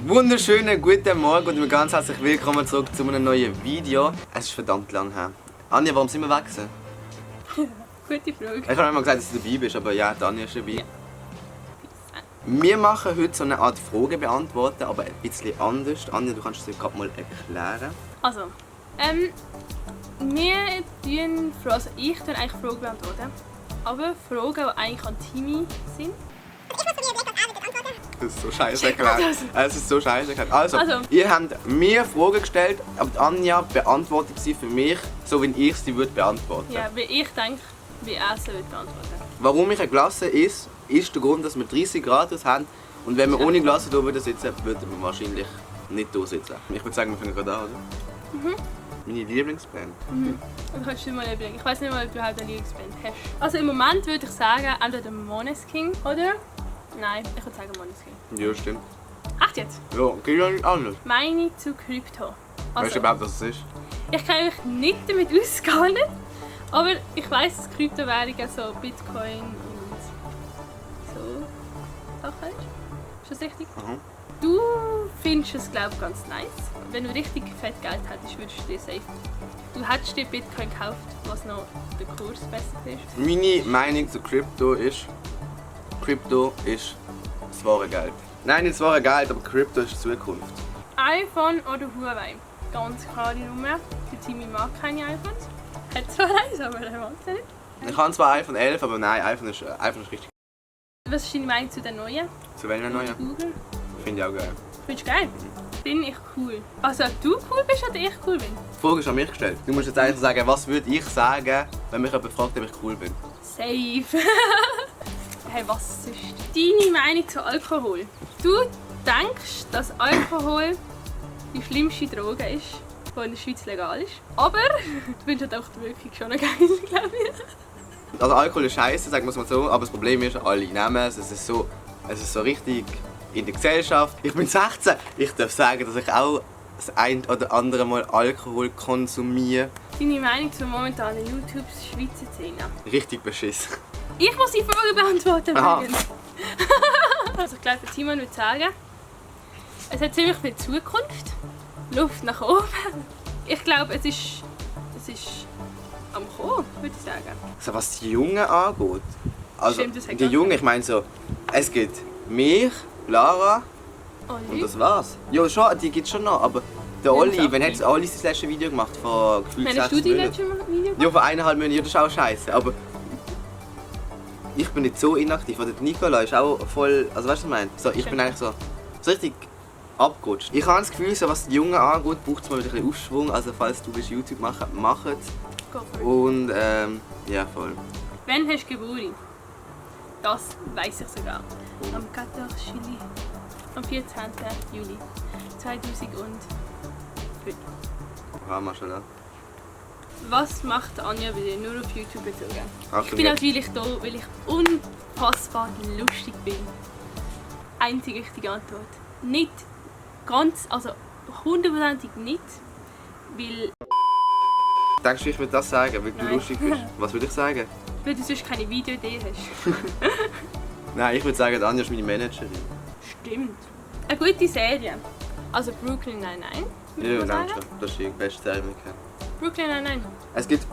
Wunderschönen guten Morgen und ganz herzlich willkommen zurück zu einem neuen Video. Es ist verdammt lang her. Anja, warum sind wir weg? Gute Frage. Ich habe immer gesagt, dass du dabei bist, aber ja, Anja ist dabei. Ja. Wir machen heute so eine Art Frage beantworten, aber ein bisschen anders. Anja, du kannst es dir gerade mal erklären. Also, ich tue eigentlich Fragen beantworten. Aber Fragen, die eigentlich an Timmy sind. Das ist so scheiße erklärt. Es ist so scheiße erklärt. Also, Also. ihr habt mir Fragen gestellt, aber die Anja beantwortet sie für mich, so wie ich sie würde beantworten. Ja, wie ich denke, wie er sie beantworten. Warum ich eine Glasse ist der Grund, dass wir 30 Grad haben. Und wenn wir ohne Glasse hier würden sitzen, würden wir wahrscheinlich nicht hier sitzen. Ich würde sagen, wir fangen gerade an, oder? Mhm. Meine Lieblingsband. Mhm. Und kannst du dir mal überlegen. Ich weiß nicht mal, ob du überhaupt eine Lieblingsband hast. Also im Moment würde ich sagen, entweder Måneskin oder... Nein, ich würde sagen Måneskin. Ja, stimmt. Echt jetzt? Ja, geht ja nicht anders. Meine zu Krypto. Weißt du überhaupt, was es ist? Ich kenne mich nicht damit aus, gar nicht. Aber ich weiss, dass Kryptowährungen so Bitcoin und so Sachen ist. Ist das richtig? Mhm. Du findest es, glaube ich, ganz nice. Wenn du richtig fett Geld hättest, würdest du dir safe... Du hättest dir Bitcoin gekauft, was noch der Kurs besser ist. Meine Meinung zu Krypto ist das wahre Geld. Nein, nicht das wahre Geld, aber Krypto ist die Zukunft. iPhone oder Huawei? Ganz klare Nummer. Der Timmy mag keine iPhones. Hat zwar eins, aber er mag es nicht. Ich habe zwar iPhone 11, aber nein, iPhone ist richtig. Was ist deine Meinung zu den neuen? Zu welchen neuen? Google? Finde ich auch geil. Findest du geil? Bin ich cool. Also ob du cool bist oder ich cool bin? Die Frage ist an mich gestellt. Du musst jetzt eigentlich sagen, was würde ich sagen, wenn mich jemand fragt, ob ich cool bin? Safe. Hey, was ist deine Meinung zu Alkohol? Du denkst, dass Alkohol die schlimmste Droge ist, die in der Schweiz legal ist. Aber du findest halt auch die Wirkung schon noch geil, glaube ich. Also Alkohol ist scheiße, sagen wir es mal so, aber das Problem ist, alle nehmen es. Es ist so richtig in der Gesellschaft. Ich bin 16, ich darf sagen, dass ich auch das ein oder andere Mal Alkohol konsumiere. Deine Meinung zur momentanen YouTube-Schweizer Szene? Richtig beschissen. Ich muss die Frage beantworten. Aha. Also ich glaube, Timon würde sagen, es hat ziemlich viel Zukunft, Luft nach oben. Ich glaube, es ist am Kommen, würde ich sagen. Also was die Jungen angeht, also Stimmt, das hat die gar Jungen, ich meine so, es gibt mich, Lara und Olli? das war's. Ja schon, die gibt es schon noch, aber der Ja, Olli, das wenn auch hat Olli sein letztes Video gemacht, vor gefühlt Hast 6 du die Monaten. letzte Video gemacht? Ja, vor 1,5 Monaten, ja, das ist auch scheiße, aber ich bin nicht so inaktiv, oder Nicola ist auch voll, also weißt du was ich meine? So, ich bin eigentlich so richtig abgerutscht. Ich habe das Gefühl, so, was die Jungen angeht, braucht es mal wieder ein bisschen Aufschwung, also falls du willst YouTube machen, mach es. Go for it. Und ja, voll. Wann hast du Geburtstag? Das weiss ich sogar. Am 14. Juli. Am 14. Juli 2005. Hammer schon, ja. Was macht Anja bei dir nur auf YouTube bezogen? Ach, Ich bin natürlich da, weil ich unfassbar lustig bin. Einzige richtige Antwort. Nicht ganz, also 100%ig nicht, weil Denkst du, ich würde das sagen, weil du Nein. lustig bist? Was würde ich sagen? du sonst keine Videoidee hast. Nein, ich würde sagen, Anja ist meine Managerin. Stimmt. Eine gute Serie. Also Brooklyn Nine-Nine, würde Ja, ich mal danke sagen. schon. Das ist die beste Serie, die ich kenne. Brooklyn Nine-Nine. Es gibt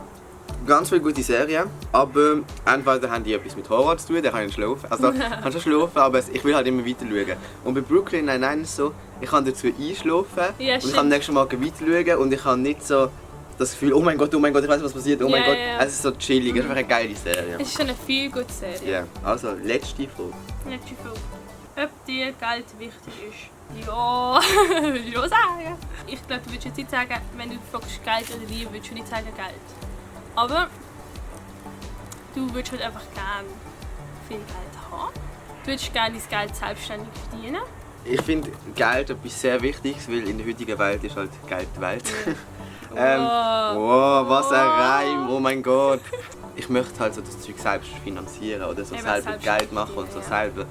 ganz viele gute Serien, aber entweder haben die etwas mit Horror zu tun, da kann ich nicht schlafen. Also da kannst du schlafen, aber ich will halt immer weiter schauen. Und bei Brooklyn Nine-Nine ist es so, ich kann dazu einschlafen Ja, und ich stimmt. kann nächstes Mal weiter schauen und ich habe nicht so das Gefühl, oh mein Gott, ich weiß nicht, was passiert, oh mein Ja, Gott. ja. Es ist so chillig, es ist einfach eine geile Serie. Es ist eine viel gute Serie. Ja, also letzte Frage. Letzte Frage. Ob dir Geld wichtig ist? Ja, würde ich auch sagen. Ich glaube, du würdest jetzt nicht sagen, wenn du fragst Geld oder Liebe, würdest du nicht sagen Geld. Aber du würdest halt einfach gerne viel Geld haben. Du würdest gerne das Geld selbstständig verdienen. Ich finde Geld etwas sehr Wichtiges, weil in der heutigen Welt ist halt Geld die Welt. Wow. Wow, was ein Reim, oh mein Gott. Ich möchte halt so das Zeug selbst finanzieren oder so Eben selber selbst Geld machen und so investieren, ja. selber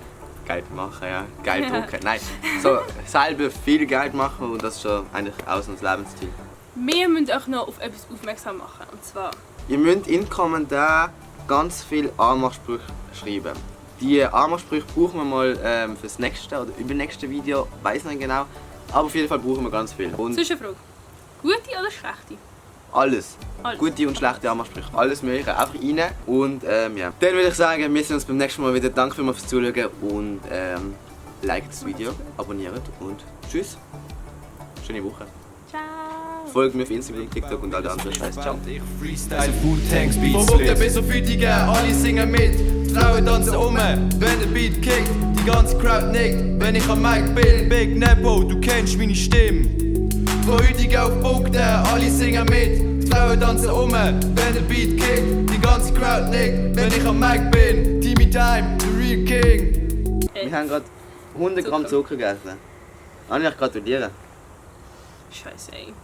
Geld machen, ja. Geld drucken. Nein, so selber viel Geld machen und das ist schon eigentlich auch so ein Lebensstil. Wir müssen auch noch auf etwas aufmerksam machen. Und zwar, Ihr müsst in den Kommentaren ganz viele Anmachsprüche schreiben. Die Armersprüche brauchen wir mal fürs nächste oder übernächste Video, weiß nicht genau. Aber auf jeden Fall brauchen wir ganz viel. Und Zwischenfrage. Gute oder schlechte? alles. Alles. Gute und schlechte Armersprüche. Alles mögliche, einfach rein. Und ja. Dann würde ich sagen, wir sehen uns beim nächsten Mal wieder. Danke vielmals fürs Zuschauen und liked das Video, abonniert und tschüss. Schöne Woche. Ciao. Folgt mir auf Instagram, TikTok und all der anderen Scheiß. Ciao. Ich freestyle Food Tanks Beats. Vom Mutter bis auf Hütige, alle singen mit. Frauen tanzen um, wenn der Beat kickt. Die ganze Crowd nickt, wenn ich am Mic bin. Big Nepo, du kennst meine Stimme. Von Hütige auf Bogden, alle singen mit. Frauen tanzen um, wenn der Beat kickt. Die ganze Crowd nickt, wenn ich am Mic bin. Timmy Time, the real king. Wir haben gerade 100 Gramm Zucker gegessen. Kann ich gratulieren? Scheiße, ey.